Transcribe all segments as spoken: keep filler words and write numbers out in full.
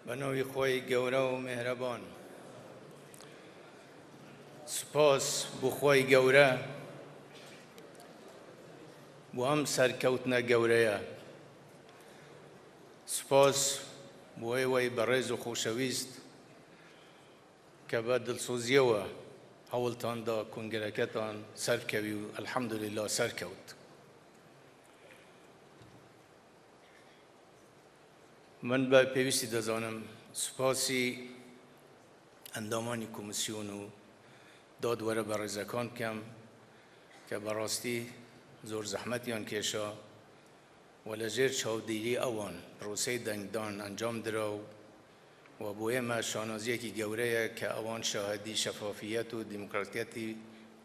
Bi navê Xweyê gewre û mêhreban. Spas bo Xweyê gewre, bo em serkewtine gewre ye. Spas bo wê wey berêz û xoşewîst ke be dilsoziye we hewltan da kongreketan serkewî û elhamdulillah serkewt. Min bi pêwîstî dizanim spasî endamanî komîsyon û dadwere berêzekan bikim ke bi rastî zor zehmetiyan kêşa û li jêr çavdêrî ewan proseyê dengdan encam dira û we bo yê me şanaziyekî gewre ye ke ewan şahidî şefafiyet û demokratiyetî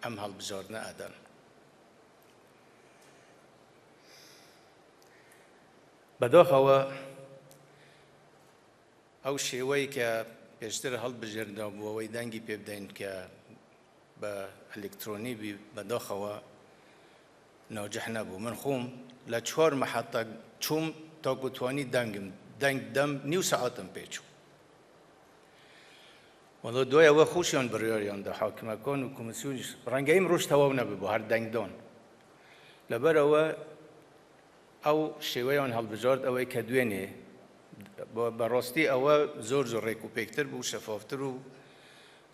em hilbijartine edin. Bedaxa we ew şêweyê ke pêştir hilbijêrda bû, wey dengî pê bideyîn ke bi elektronî bî, bedaxa we nacih nebû. Min xwûm li çar meheta çûm ta ku twanî dengim, deng dem nîv saetim pê çû. Wela doya we xweşiyan biryariyan da hakimekan û komîsyon jî rengeyî min roj tewaw nebibû her dengdan. Li ber ewe ew şêweyan hilbijart ew ê ke duênê bi, bi rastî ewe zor zor rêk û pêktir bû, şefaftir û,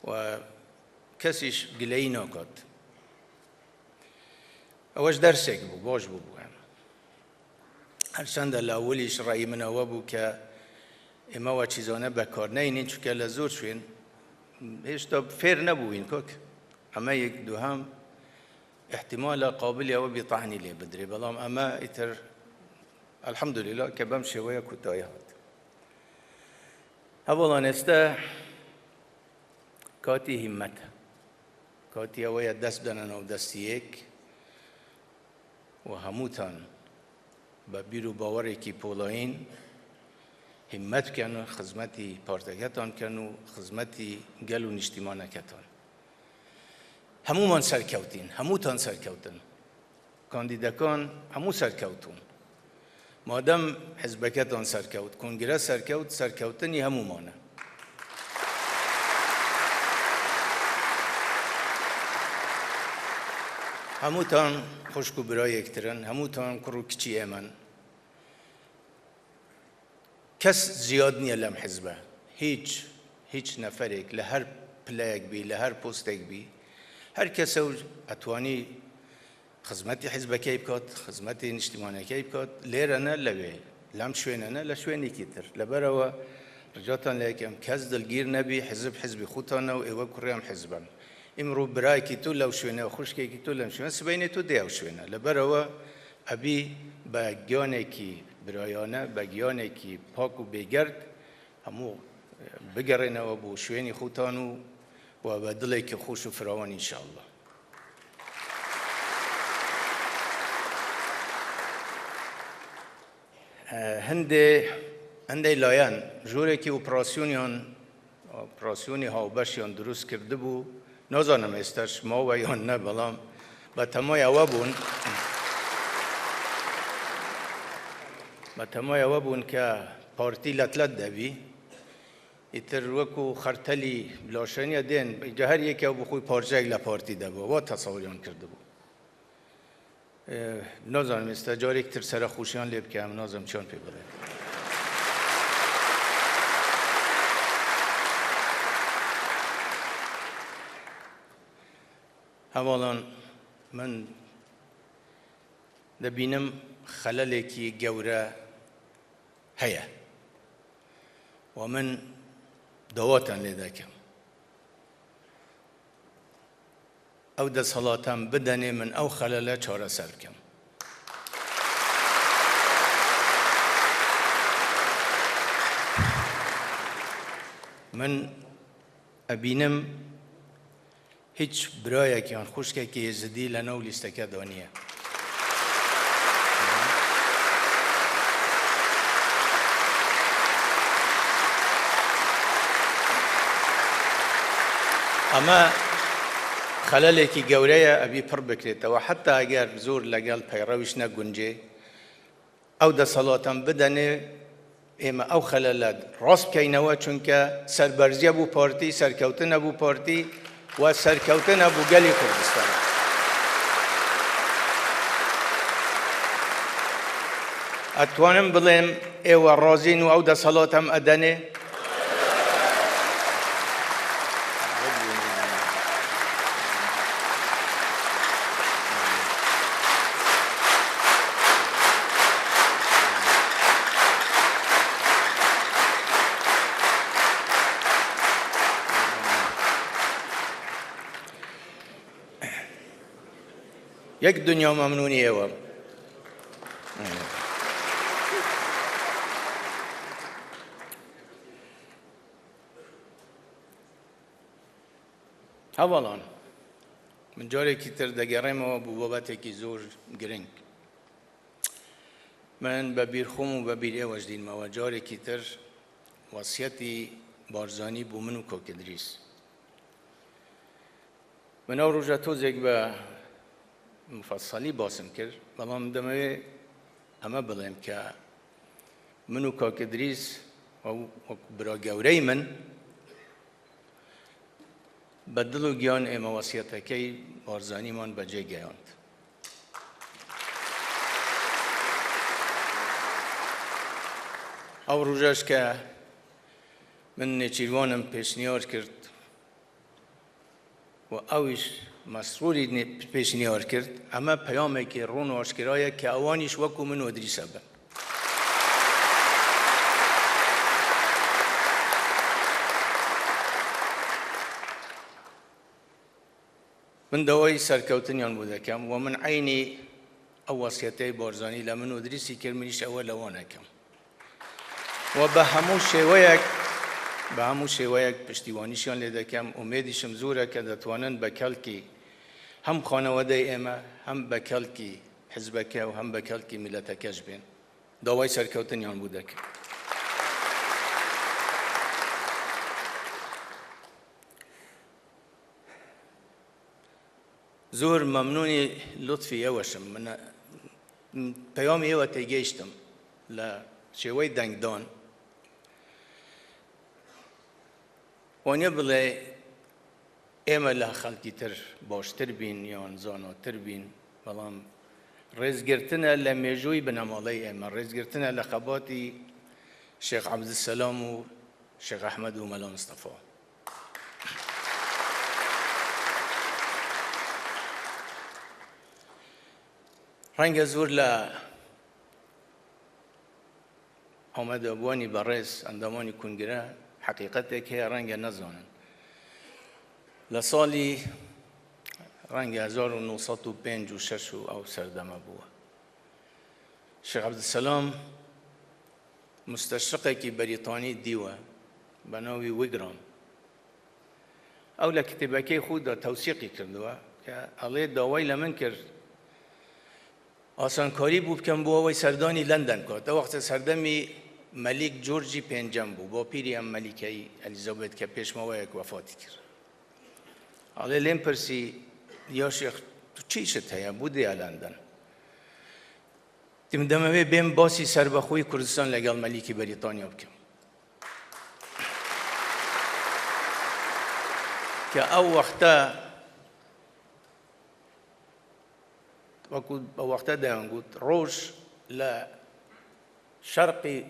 û kesî jî gileyî nakat. Ewe ji dersek bû, baş bû bo em. Her çend li ewilî ji reyî min ewe bû ke ême we çîzane bekar neyînîn, çunke li zor şwên hêşta fêr nebûyîn kok. Eme yek duhem îhtîmala qabilî ewe bî tahnî lê bidirê, belam eme îtir elhamdulillah ke bem şêweya kutaya hat. Hevalan êste katî hîmmet e. Katî ewe ye dest bidene nav destî yek û hemûtan bi bîr û bawerekî polayîn hîmmet bikin, xizmetî parteketan bikin û xizmetî gel û niştîmaneketan. Hemûman serkewtîn, hemûtan serkewtin. Kandîdekan hemû serkewtûn. Madem hizbeketan serkewt, kongre serkewt, serkewtinî hemûman e. Hemûtan xwişk û bira yektir in, hemûtan kur û kiçî ême ne. Kes ziyad niye lem hizbe. Hiç, hiç neferek li her pileyek bî, li her postek bî, her kes ew etwanî xizmetî hizbekey bikat, xizmetî niştîmanekey bikat, lêre ne lewê, lem şwêne ne le şwênekî tir. Li ber ewe ricatan lê yekem kes dilgîr nebî, hizb hizbî xûtan e û êwe kurê em hizb in. Îmro birayekî tu lew şwêne, xwişkekî tu lem şwêne, sibeynê tu dê ew şwêne. Li ber ewe ebî be giyanekî birayane, be giyanekî pak û bêgerd, hemû, e, bigerêne we bo şwênî xûtan û we be dilekî xweş û firawan înşallah. E, hindê, hindê layen, jûrekî operasyonyan, operasyonî hawbeşiyan dirust kirdibû. Nazanim êster şima we yan ne, belam be temaya we bûn. Be temaya we bûn ke partî letlet de bî. Îtir wekû xertelî laşeniye dên, îca her yeke bi xwe parçeyek le partî de bû. Wa tesewiriyan kirdibû. Ee, nazanim êste carek tir sere xweşiyan lê bike, em nazanim çiyan pê bide. Hevalan min dibînim xelelekî gewre heye. Wa min dawatan lê dekim. Ew desthilata em bidenê min ew xelele çareser bikim. Min ebînim hiç birayek yan xwişkekî Êzidî li nav lîsteke de niye. Eme xelelekî gewre ye, ebî pir bikrêtewe. Heta eger zor legel peyrewîş ne guncê, ew desthilata em bidenê, ئێمە ئەو خەلەلە ڕاست بکەینەوە، چونکە سەربەرزیە بۆ پارتی، سەرکەوتنە بۆ پارتی و سەرکەوتنە بۆ گەلی کوردستان. ئەتوانم بڵێم ئێوە ڕازین و ئەو دەسەڵات ئەم ئەدەنێ؟ Yek dinya memnûniyê we. Hevalan, min carekî tir degerêmewe bo babetekî zor giring. Min be bîr xwe û be bîr êwe jî dînmewe. Carekî tir wesiyetî Barzanî bo min û Kak Idrîs. Min ew roja tozek be mufesselî basim kir, belam demê eme bilêm ke min û Kak Idrîs, ew wek bira gewreyî min, bi dil û giyan ême wesiyetekey Barzanî man becê geyand. Ew roja ji ke min nêçîrwanim pêşniyar kir, û ew îş Mesrûrî nê-, pêşniyar kir, eme peyamekê ron û aşkera ye ke ewan îş wekû min û Idrîse bin. Min dawayî serkewtiniyan bo dekem, we min eynî ew wesiyeteyê Barzanî le min û Idrîsî kir, min îş ewe le wan ekem. Û bi hemû şêweyek, bi hemû şêweyek piştîwanîşiyan lê dekem. Umêdîşim zû re ke detwanin be kelkî hem xanewedeyê ême, hem be kelkî hizbeke û hem be kelkî mileteke ji bên. Dawayî serkewtiniyan bo dekim. Zor memnûnî lutfî êwe şim. Min, peyamê êwe têgêştim. Li şêweyê dengdan. Waniye bile ême li xelkî tir baştir bîn yan zanatir bîn, belam rêzgirtine li mêjûyî binemaleyê ême, rêzgirtine li xebatî Şêx Ebdulselam û Şêx Ehmed û Mela Mistefa. Renge zor li Amed Abwanî berêz endamanî kongre heqîqetek heye, renge nezanin. Li salî renge hezar û neh sed û pênc û şeş û ew serdeme bû. Şêx Ebdulselam musteşriqekî Berîtanî dî we, be navî Wigram. Ew li kitêbekê xwe de tewsîqî kirdiwe ke elê dawayî li min kir, asankarî bû bikim bo ew ê serdanî London kat. Ew wextê serdemî Melîk George jî pêncem bû, bapîrî em Melîkeyî Elîzabeth ke pêş me weyek wefatî kir. Elê lêm pirsî, ya şêx, tu çi îşit heye, bo dê ye London? Dî min demê wê bêm basî serbexweyî Kurdistan legel Melîkî Berîtanya bikim. Ke ew wexte, wekû ew wexte deyan got, roj li şerqî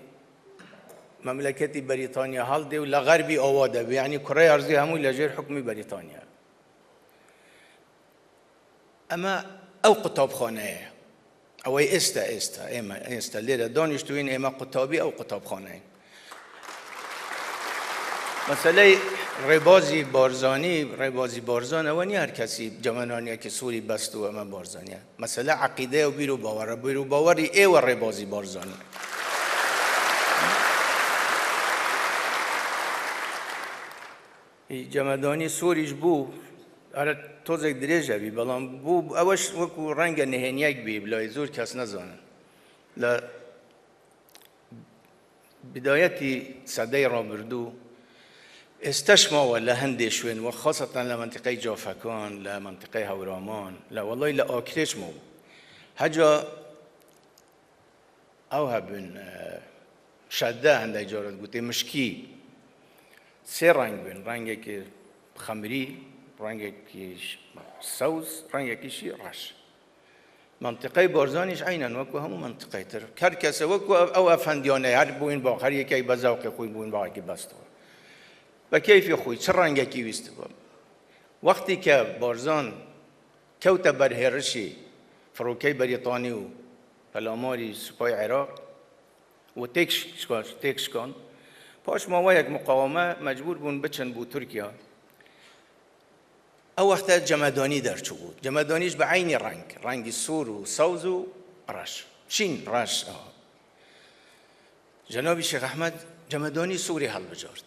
memleketî Berîtanya hal dê û li xerbî awa de bê, yanî kureyê erzê hemû li jêr hukmî Berîtanya. Ema ew qutabxane ye. Ew ê êste, êste, ême êste lêre danîştûyîn, ême qutabî ew qutabxane ye. Meseleyê rêbazî Barzanî, rêbazî Barzan, ewe niye her kesî cemenaniyekî Sûrî best û eme Barzanî ye. Mesele eqîde ye û bîr û bawer e. Bîr û bawerî ê we rêbazî Barzanî. Î cemedanî Sûrî ji bû, here tozek dirêj e bî, belam bû, ew ji wekû renge nihêniyek bî, bila zor kes nezanin. Li bidayetî sedeyê rabirdû êsteş mawe li hindê şwên, we xaseten li mentiqeyê Cafekan, li mentiqeyê Hewraman, li welayî li Akirêç mabû. Heca ew hebûn, e, şedde, hindek caran gotê mişkî. Sê reng bên, rengekî xemrî, rengekî ş-, sewz, rengekî şî reş. Mentiqey Barzanî jî eynen wekû hemû mentiqey tir. Her kese wekû ew, ew efendiyane, her bûyîn bax, her yekek be zewqê xwe bûyîn baxekî bestiwe. Be keyfê xwe, çi rengekî wîstibe. Wextî ke Barzan kewte ber hêrişî firokey Berîtanî û pelamarî supayê Iraq û têk şik-, têk şikand, paş maweyek muqaweme mecbûr bûn biçin bo Tirkiye. Ew wexte cemedanî derçûbû. Cemedanî jî bi eynî reng, rengî sor û sewz û reş. Şîn, reş, aha. Cenabî Şêx Ehmed cemedanî sorî helbijart.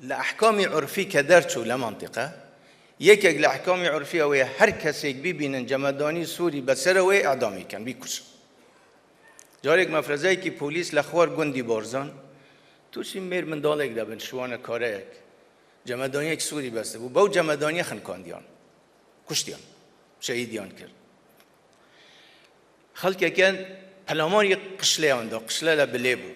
Li ehkamî urfî ke derçû le mentiqe, yekek li ehkamî urfiya wê ye, her kesêk bibînin cemedanî sorî be sere wê, edamî ken, bîkujin. Carek mefrezeyekî polîs le xwar gundî Barzan, tu şî mêr mindalek de bin şiwane kareyek. Cemedaniyek sorî bestibû. Bew cemedaniyê xinkandiyan. Kuştiyan. Şehîdiyan kir. Xelkeke pelamarî qişleyan da, qişle le bilê bû.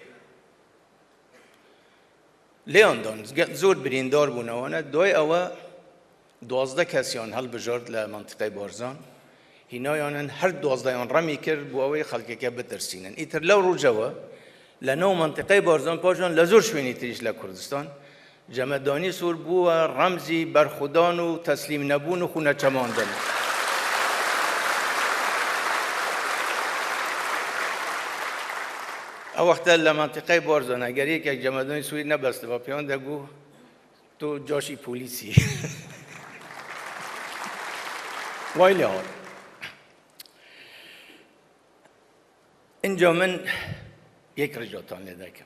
Lêyan dan, ge-, zor birîndar bûne wane. Doy ewe duwazdeh kesiyan helbijart le mentiqey Barzan. Hînayan in her duwazdeyan remî kir, bo ew ê xelkeke bitirsînin. Îtir lew roje we, le nav mentiqey Barzan paşan le zor şwênî tirîş le Kurdistan, cemedanî sor bûwe remzî berxwedan û teslîmnebûn û xûneçemandin. Ew wexte le mentiqey Barzan, eger yekek cemedanî sorî nebestiba pêyan de got, tu caşî polîsî. Way lê hat. Inca min yek ricatan lê dekim.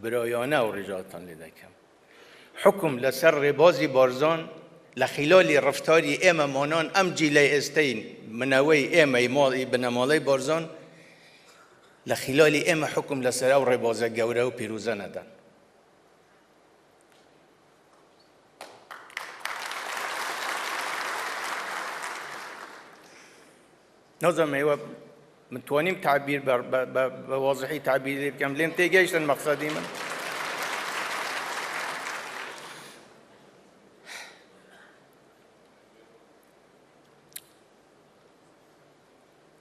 Birayane ew ricatan lê dekim. Hukum li ser rêbazî Barzan li xîlalî reftarî ême manan, em cîley êsteyîn, minewey ême, mal, binemaley Barzan, li xîlalî ême hukum li ser ew rêbaze gewre û pîroze nedin. Nazanim êwe min twanîm tabîr be, be, be, be wazihî tabîr lê bikim, lê min têgehiştin meqsedî min.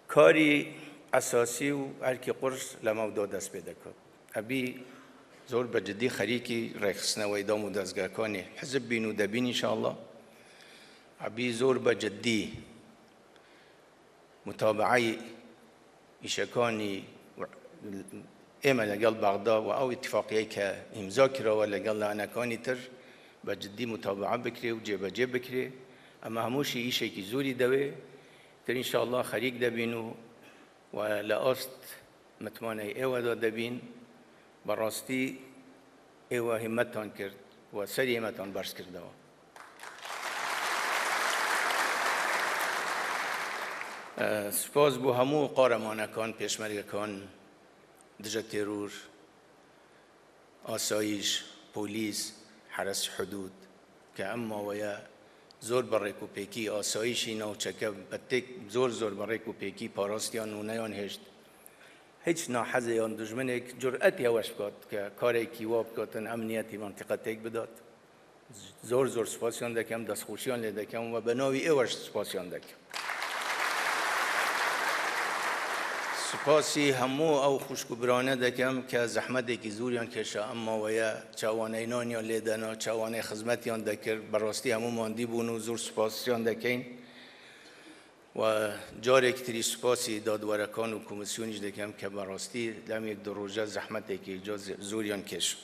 Karî esasî û erkî qurş li me da dest pê diket. Ebî zor bi cidî xerîkî rêxistinewey dam û dezgekanê hizib bîn û debîn înşallah. Ebî zor bi cidî mutabeayî îşekanî û ême legel Bexda û ew îtîfaqiyeyê ke îmza kirawe legel layenekanî tir bi cidî mutabea bikirê û cêbecê bikirê. Em hemû şî îşekî zûrî dewê tir înşallah xerîk debîn û we li ast mitmaney êwe de debîn. Bi rastî êwe hîmmetan kir, we serî hîmmetan berz kirdewa. E, spas bo hemû qaremanekan, pêşmergekan, dije teror, asayîş, polîs, heres hudûd, ke em maweye zor bi rêk û pêkî asayîşî navçeke bi têk zor zor bi rêk û pêkî parastiyan nûneyan hêşt. Hiç nahezê yan dijminek curetî heweş bikat ke karekî wa bikatin emniyetî mentiqe têk bidat. Zor zor spasiyan dekem, destxweşiyan lê dekem ve bi navî êwe jî spasiyan dekem. Spasî hemû ew xwişk û birane dekem ke zehmetêkî zûriyan keşa em maweye, çawaney naniyan lê dena, çawaney xizmetiyan dekir, bi rastî hemû mandî bûn û zor spasiyan dekeyn. Ve carek tirî spasî dadwerekan û komîsyonî jî dekem ke bi rastî lem yek du roje zehmetêkî ca ze-, zûriyan keşo.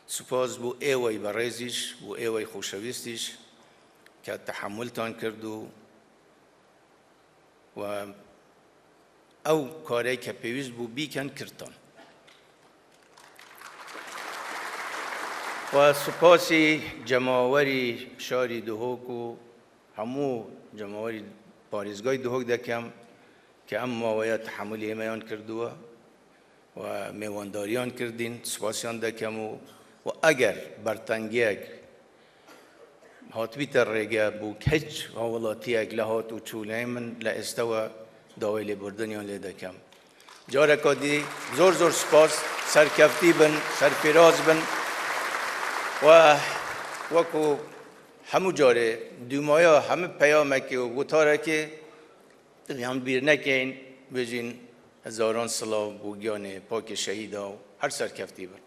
Spas bo êwey berêzîş, bo êwey xoşewîstîş ke tehemultan kirdo ve ew karey ke pêwîst bû bîken kirtan. Ve spasî cemawerî şarî Duhok û hemû cemawerî parêzgayî Duhok dekem ke em maweya tehemulê me yan kirduwe. Ve mêwandariyan kirdîn, spasiyan dekem û, û eger bertengiyek hatbîte rêge bo hiç hawlatiyek li hat û çû lê min li êste we dawê lêburdiniyan lê dekem. Careka dî zor zor spas, Serkeftî bin, serfîraz bin. We wekû hemû carê dûmaya hemû peyamekê û gotarekê divê em bîr nekeyn, bêjin hezaran silav bo giyanê pakê şehîda û her serkeftî bin.